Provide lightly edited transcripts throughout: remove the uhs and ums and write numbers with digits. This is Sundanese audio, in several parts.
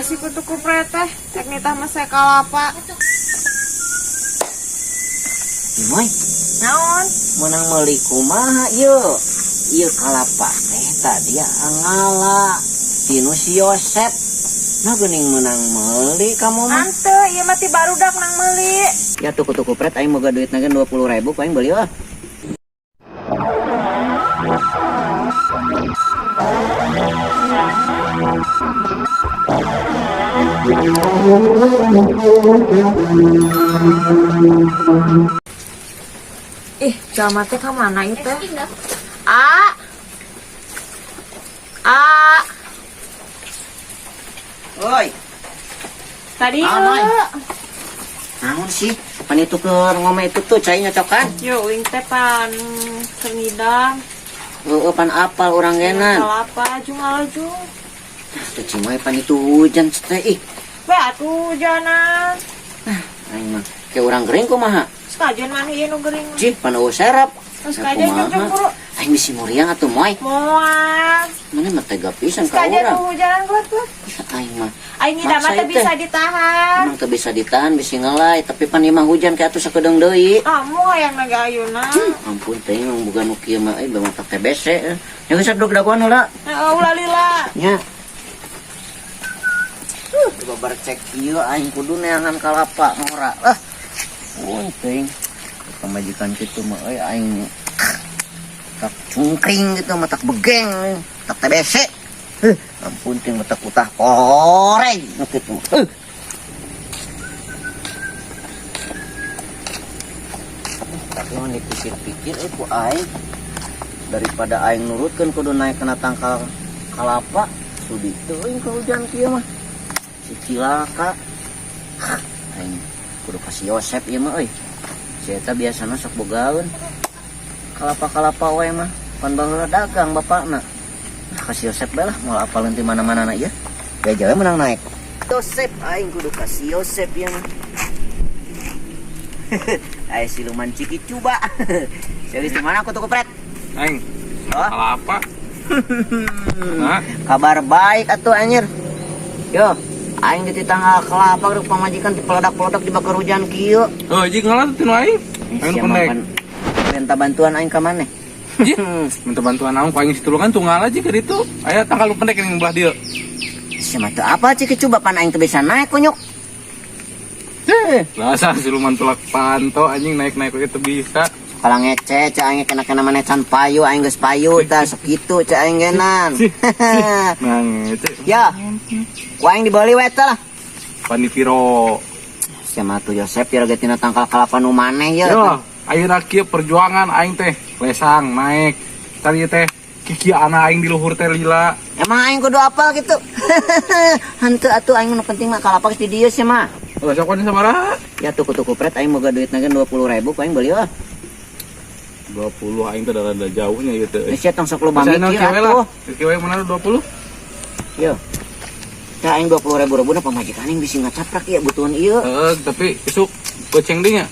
Si kutu kupret teh, rek nitah mah saya kalapa. Imoy, Naon? Menang meuli kumaha ieu? Ieu kalapa teh tadi ngala tinu si Yosep. Nah, geuning menang meuli kamu mah. Ante, ieu mah ti barudak nang meuli. Ya tuh kutu kupret, aing boga duit nagen 20.000, ku aing beli ah. Ih, jalma teh ka mana ieu teh? A. A. Oi, Tadi Naon, Moy? yuk. Naon sih? Pan itu keur ngome itu tuh cai nyocokan. Yo, uing teh pan keur ngidam. Heeh, pan apal urang genan. Kalapa jung laju. Nah, tuh Cimoy, pan itu hujan teh ih. We atuh hujanan. Aing mah kayak urang gering kumaha? Sekajen mana ieu nu gering. Cih, pan eueuh serap. Terus kajen Kumaha? jung buru. Aing bisi muriang atuh, Moy. Moal. Mana mah tega pisan ka Sekajen urang. nu hujanan gelut gelut. Aing mah Aing ngidam mah Maksa teh teh. Bisa ditahan. Emang teu bisa ditahan, bisi ngelai, tapi pan ieu mah hujan kayak atuh sakedeung deui. Kamu hayang lagi ayeuna. Ampun teh, emang bukan nu kieu mah euy, bang tak TBC. Ya geus dog dagoan heula. Heeh, ulah lila. Nya. Coba barcek kieu aing kudu neangan kalapa ngora. Ah. Punting. Pamajikan kitu mah euy, aing tak cungkring gitu mah, tak begeng, tak TBC. Huh, ampun ting, mah tak utah koreng gitu. Huh. Tapi mah dipikir-pikir ku aing, daripada aing nurutkeun kudu naik kena tangkal kalapa, sudi teuing ke hujan kieu mah si cilaka. Aing kudu kasih Yosep ieu mah euy. Si eta biasana sok bogaeun kalapa-kalapa wae mah, pan baheula dagang bapakna. Nah, kasih Yosep bae lah, moal apaleun ti mana-mana na ieu. Gaya we menang naik Yosep, aing kudu kasih Yosep ieu mah. Ayo siluman ciki coba. Serius di mana aku tuh kupret? Aing, Oh? kalapa. Nah, Kabar baik atuh anjir. Yo, aing di tanggal kelapa rek pamajikan di peledak-peledak di bakar hujan kieu. Oh, jik ngalah tuh tinu aing. Aing nu Siapa pendek. pan minta bantuan aing ka maneh? Jik, minta bantuan naon ku aing situlungan tuh ngalah jik ke ditu. Aya tanggal nu pendek yang belah dieu. Siapa tuh apa ciki coba, pan aing teu bisa naik kunyuk. Eh, Lah asa siluman tulak panto anjing, naik-naik itu bisa. Kalau ngece cek aing kena-kena maneh can payu, aing geus payu tah sakitu cek aing genan. Sih, Nah, ngece. Ya. Ku aing dibeli we teh lah. Panipiro. Siapa tuh Yosep ya ge tina tangkal kalapa nu maneh ya. Yo, ayeuna kieu perjuangan aing teh lesang naik. Tadi teh kiki anak aing di luhur teh lila. Emang aing kudu apal gitu. Henteu atuh, aing nu penting mah kalapa geus di dieu sih mah. Oh, sok wani sabaraha? Ya tuh kutu kupret, aing boga duit nagen 20.000, ku aing beli ah. 20 aing teh rada jauhnya ieu teh. Geus sia tong sok loba Bisa mikir kieu we lah. atuh. Kieu we mana 20? Yo. Tah aing 20.000 ribu na pamajikan aing bisi ngacaprak ieu butuhan ieu. Heeh, tapi isuk goceng deui nya.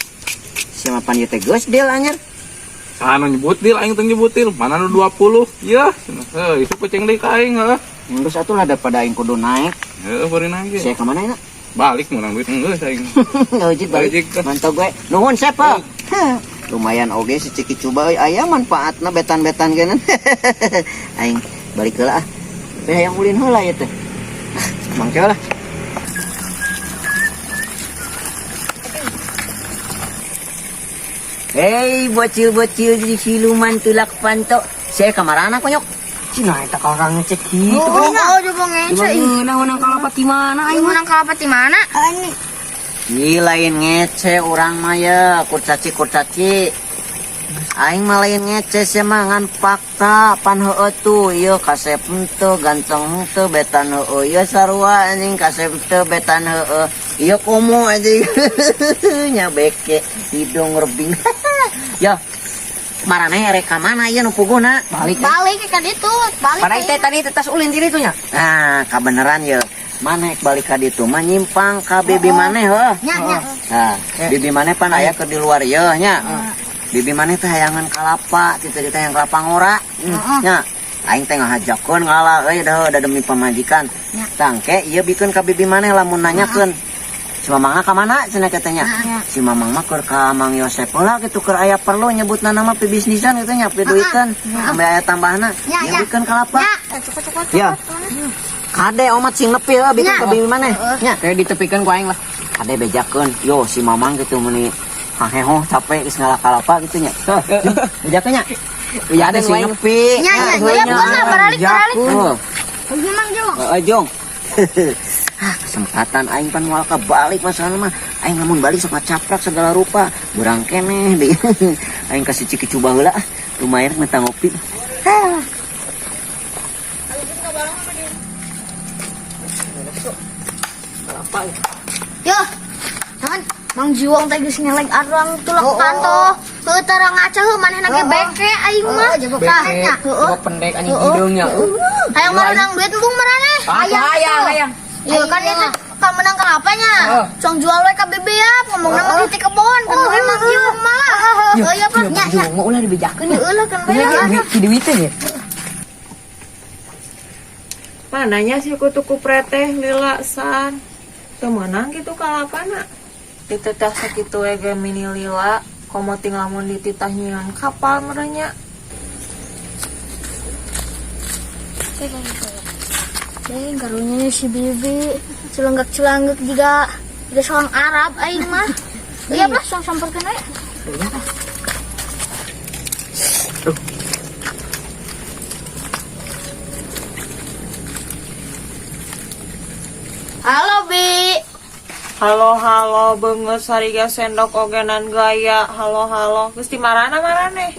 Sia mah pan ieu teh geus deal anjir. Saha nu nyebut deal, aing teu nyebut deal. Mana nu 20? Ya, heuh, isuk goceng deui ka aing heuh. Geus atuh lah, daripada aing kudu naik. Heuh, bari naik. Sia ka mana enak? Balik menang duit geus aing. Ngojek balik. Ngojek. Mantap gue. Nuhun siapa? Lumayan oge si Ciki coba euy, aya manfaatna betan-betan geunan. Aing balik heula ah. Teh hayang ulin heula ieu teh. Ah, mangke lah. Hei, bocil-bocil di siluman tulak panto. Saya kamarana konyok. Cina eta ka orang ngecek gitu. Oh, oh, coba ngece. Ih. Gimana menang kalapa di mana aing mah? Menang kalapa di mana? Ih, lain ngece urang mah ya, kurcaci kurcaci. Aing mah lain ngece sih mah, ngan fakta pan heueuh tuh ieu kasep henteu, ganteng henteu, betan heueuh, ieu sarua anjing, kasep henteu, betan heueuh, ieu komo anjing nya, beke hidung rebing. Ya maraneh rek ka mana ieu nu puguna balik? Balik ke ditu, balik. Padahal teh tadi teh tas ulin diri tuh nya. Nah, kabeneran ya. Maneh balik ka ditu mah nyimpang ka bibi maneh heuh. Nya, nya. Nah, bibi maneh pan aya ke di luar ye nya. Bibi maneh teh hayangan kalapa, cita-cita yang kelapa ngora. Heeh. Nya. Aing teh ngahajakeun ngala euy dah da demi pamajikan. Tangke ieu bikeun ka bibi maneh lamun nanyakeun. Si Mamangna ka mana cenah katanya. Si Mamang mah keur ka Mang Yosep heula kitu, keur aya perlu nyebutna nama pibisnisan kitu nya, piduiteun. Ambe aya tambahna. Nya, Ieu nya. bikeun kalapa. Ya, cukup cukup. Ya. Kade omat sing nepi heuh bikeun Nya. ka bibi maneh. Nya. Kayak ditepikeun ku aing lah. Kade bejakeun, yo si Mamang gitu meni haheho capek geus ngalah kalapa gitu nya. Heuh, bejakeun nya. Kade sing nepi. Nya nya, ya bukan lah, baralik baralik. Heuh. Gimana Jong? Heeh, Jong. Ah, kesempatan aing pan moal balik masalah mah. Aing lamun balik sok ngacaprak segala rupa. Burang keneh deui. Aing kasih ciki coba heula ah. Lumayan minta ngopi. Ah. Yo. Naon? Mang Jiwong teh geus ngeleg arang tulak kanto. Heuh, tara ngaca heuh manehna ge beke aing mah. Tah, nya, heueuh. Coba pendek anjing hidungnya. Hayang meunang duit embung maraneh. Hayang, hayang. Iya kan itu ka menang kelapanya. Cong jual we ka bibi ya, ngomongna mah di kebon, kan emang Jiwong malah. Heuh ya Pak, nya nya. Jiwong mah ulah dibejakeun ya. Heueuh lah kan bae lah. Di duitnya ya. Mananya sih kutu kupret teh lila san. Teu meunang kitu kalapana. Ditetah sakitu we ge mini lila, komo ting lamun dititah nyieun kapal merenya. Eh, karunya si bibi celenggak-celenggak juga juga seorang Arab aing mah. Iya lah, song samperkeun we. Halo, Bi. Halo halo beungeut sariga sendok ogenan gaya. Halo halo. Geus di marana maraneh?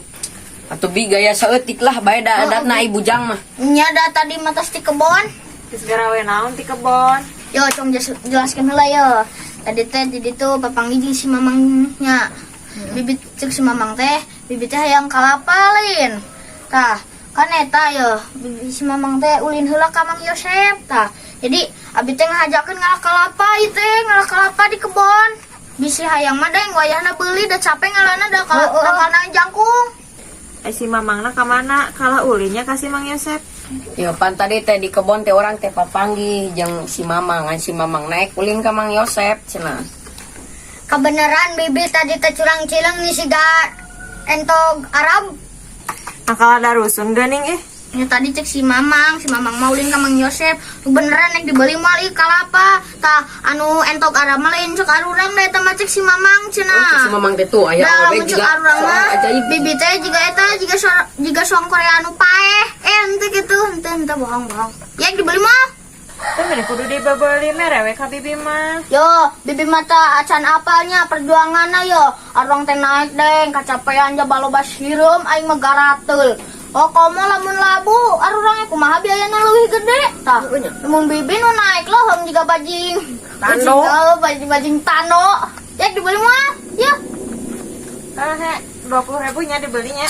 Atuh bi gaya saeutik lah bae da adatna ai bujang mah. Nya da tadi mah tos di kebon. Geus garawe naon ti kebon? Yo, cong jelaskeun heula yo. Tadi teh di ditu papanggih jeung si Mamangnya. Bibit cek si Mamang teh, bibit teh hayang kalapalin. Tah, kan eta yo, bibi si Mamang teh ulin heula ka Mang Yosep tah. Jadi abi teh ngahajakeun ngalah kalapa ieu teh, ngalah kalapa di kebon. Bisi hayang mah da wayahna beuli da capek ngalana da kalana jangkung. Eh si Mamangna ka mana? Kalah ulinnya ka si Mang Yosep. Ya pan tadi teh di kebon teh orang teh papanggih jeung si Mamang, ngan si Mamang naik ulin ka Mang Yosep cenah. Kebenaran bibi tadi teh curang cileng nih siga entog Arab. Nah kalah darusun geuning ih. Ya tadi cek si Mamang mau ulin ka Mang Yosep. Beneran yang dibeli mah ieu kalapa. Tah anu entog Arab mah lain cek arurang da eta mah cek si Mamang Oh, cek cenah. si Mamang teh tuh aya Nah, awewe lamun cek juga arurang mah seorang ajaib. bibi teh juga eta juga juga soang Korea anu paeh. Eh henteu kitu, henteu henteu bohong bohong. Ya yang dibeli mah. Teh meni kudu dibebeli mere we ka bibi mah. Yo, bibi mata acan apalnya perjuanganna yo. Arang teh naik deng, kacapean ja balobas hireum aing mah garateul. Oh, komo lamun labu, arurangnya kumaha biayana leuwih gede. Tah, lamun bibi nu naik loh, juga bajing. Tano. Bajing, oh, bajing bajing tano. Ya dibeli mah. Ya. Tah he, 20 ribu nya dibelinya.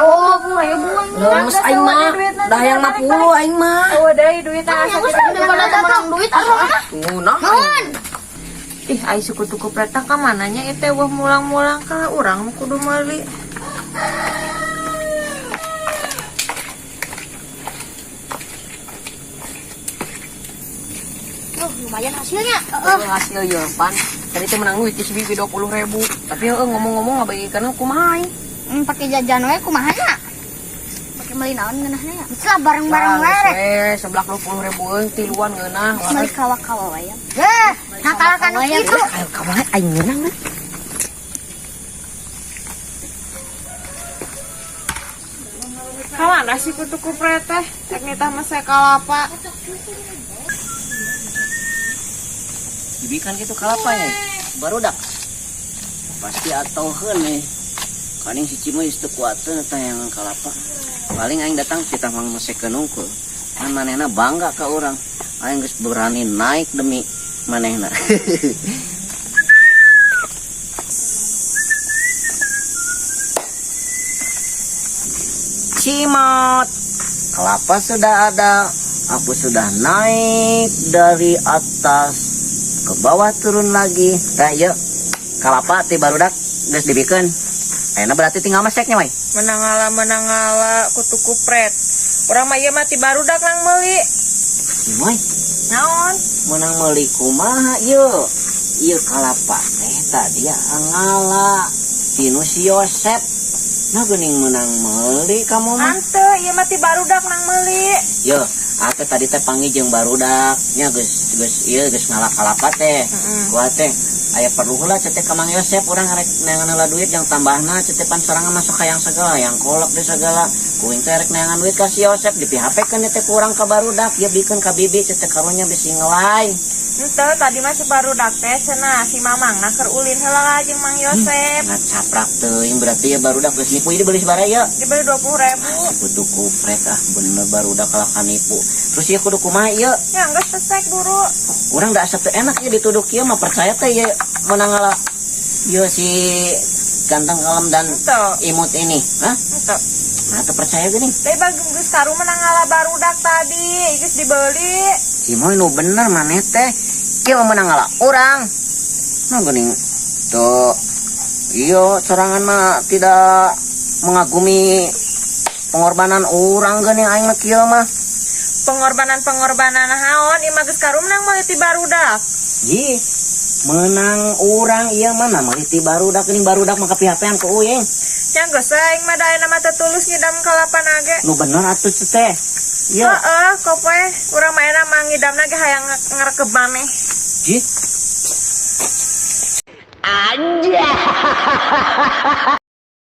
Oh, ribuan. Lemes aing mah. Dah hayang 50 aing mah. Oh, deui duit tah Yang geus daripada menang duit arurang mah. Ngunah. Nuhun. Ih, ai suku tuku preta ka mananya ieu teh wah mulang-mulang ka urang nu kudu meuli. Duh, lumayan hasilnya. Heeh, hasil ya pan. Tadi teh menang duit si bibi 20 ribu. Tapi heeh ngomong-ngomong ngabagikeun kumaha aing. Pakai jajan we kumaha nya? Pakai meuli naon ngeunahna ya? Geus lah bareng-bareng we. Geus we seblak 20 ribu euy tiluan ngeunah. Meuli kawa-kawa wae. Heh, nah kalah kan kitu. Ayo kawa aing ngeunah mah. Ka mana sih kutu kupret teh? Rek nitah mah saya kalapa. Dibikan gitu kalapanya. Barudak. Pasti atau nih. Kaning si Cimoy geus teu kuateun eta yang kalapa. Paling aing datang kita mang mesekeun unggul. Kan manehna bangga ka urang. Aing geus berani naik demi manehna. Cimot. Kelapa sudah ada. Aku sudah naik dari atas ke bawah turun lagi. Nah, yuk. Kalapa ti barudak geus dibikeun. Ayeuna berarti tinggal meseknya, Mai. Menang ngala, menang ngala ku tuku pret. Urang mah ieu mah ti barudak nang meuli. Moy, Naon? Menang meuli kumaha ieu? Ieu kalapa teh tadi ngala tinu si Yosep. Nah, geuning menang meuli kamu mah. Henteu, ieu mah ti barudak nang meuli. Yo, ate tadi teh panggil jeung barudak nya, geus geus ieu geus ngala kalapa teh. Gua teh aya perlu heula cete ka Mang Yosep, urang rek neangan heula duit yang tambahna cete, pan sorangan masuk hayang segala, yang kolak deh segala. Kuing teh rek neangan duit ka si Yosep, di PHP kan teh kurang ka barudak ya, bikeun ka bibi cete, karunya bisi ngelai. Henteu, tadi mah si barudak teh cenah si Mamang na keur ulin heula jeung Mang Yosep. Ngacaprak teuing, berarti ya barudak geus nipu. Ini beli sabaraha ya? Dibeli 20.000. Kudu kupret, ah bener barudak kalah kanipu. Terus ya kudu kumaha ieu? Ya geus pesek buru. Urang da asa teu enak ya dituduh kieu mah, percaya teh ya menang ngala ieu si ganteng kalem dan Henteu. imut ini. Hah? Henteu. Nah, teu percaya geuning. Tapi bagi geus karu menang ngala barudak tadi, geus dibeli. Si Moy, nu bener maneh teh. Kieu mah menang ngala urang. Nah, geuning tuh iya sorangan mah tidak mengagumi pengorbanan urang geuning, aing mah kieu mah. Pengorbanan-pengorbanan naon, ieu mah geus karu menang meuli ti barudak. Ji, menang urang ieu mah, nah meuli ti barudak geuning, barudak mah kapihapean ku uing. Nya geus aing mah da ayeuna mah teu tulus ngidam kalapa ge. Nu bener atuh teh. Iya. Heeh, kopoe urang mah enak mah ngidamna ge hayang ngerekeb maneh. Ji. Anjay.